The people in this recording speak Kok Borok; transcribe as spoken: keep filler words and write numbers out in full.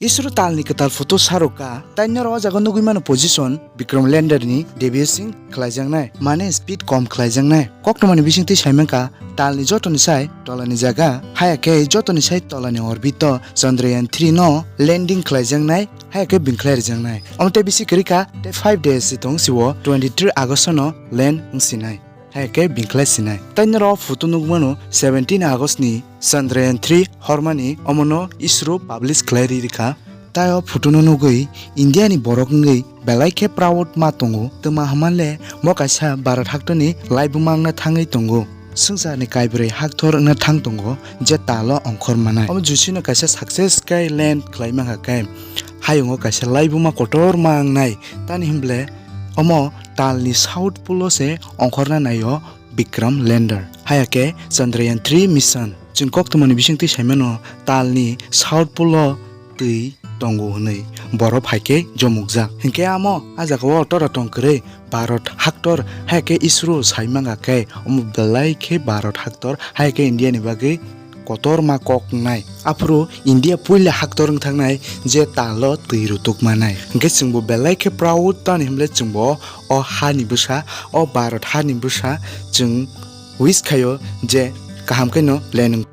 Isro talni kwtal photo sarok ka, tei norok o jaga nugwi mano position Vikram lander ni deviation khlaijaknai, mane speed kom khlaijaknai. Koktwmani bisingtwi saimankha, talni jotoni sai tolani jaga, haya khe jotoni sai tolani orbit o Chandrayaan three no landing khlaijaknai, haya khe bini khlai rijaknai. Omo tei bisi kwrwi kha, tei five days si tong sio twenty three August no land wngsinai, haya khe bini khlai sinai. Tei norok photo nugmano seventeen August ni Chandrayaan three hormani omono Isro publish khlai ri rikha. Tai o photo no nugwi India ni borok wngwi belai khe proud ma tongo. Twma hwnmanle mo kaisa Bharat haktorni laibuma wngna thangwi tongo. Swngcharni kaibrwi haktor wngna thang tongo je talo ongkhor manai. Omo jusino kaisa success khe land khlai mankha khe hayungo kaisa laibuma kotor ma wngnai. Tani hwnble omo talni south pole o se ongkhorna naio Vikram lander. Haya khe Chandrayaan three mission. Chwng koktwmani bisingtwi saimano talni south pole o twi tongo hwnwi borok hai khe jomukjak. Hinkhe amo a jaga o tora tong kwrwi Bharat haktor hai khe Isro sai manga khe omo belai khe Bharat haktor hai khe India ni bagwi kotor ma kok wngnai. Aphuru India puila haktor wng thangnai je talo twi rutuk manai. Hinkhe chwngbo belai khe proud tani hwnle chwngbo o hani bwsa, o Bharat hani bwsa chwng wish khaio je kaham khe no land wng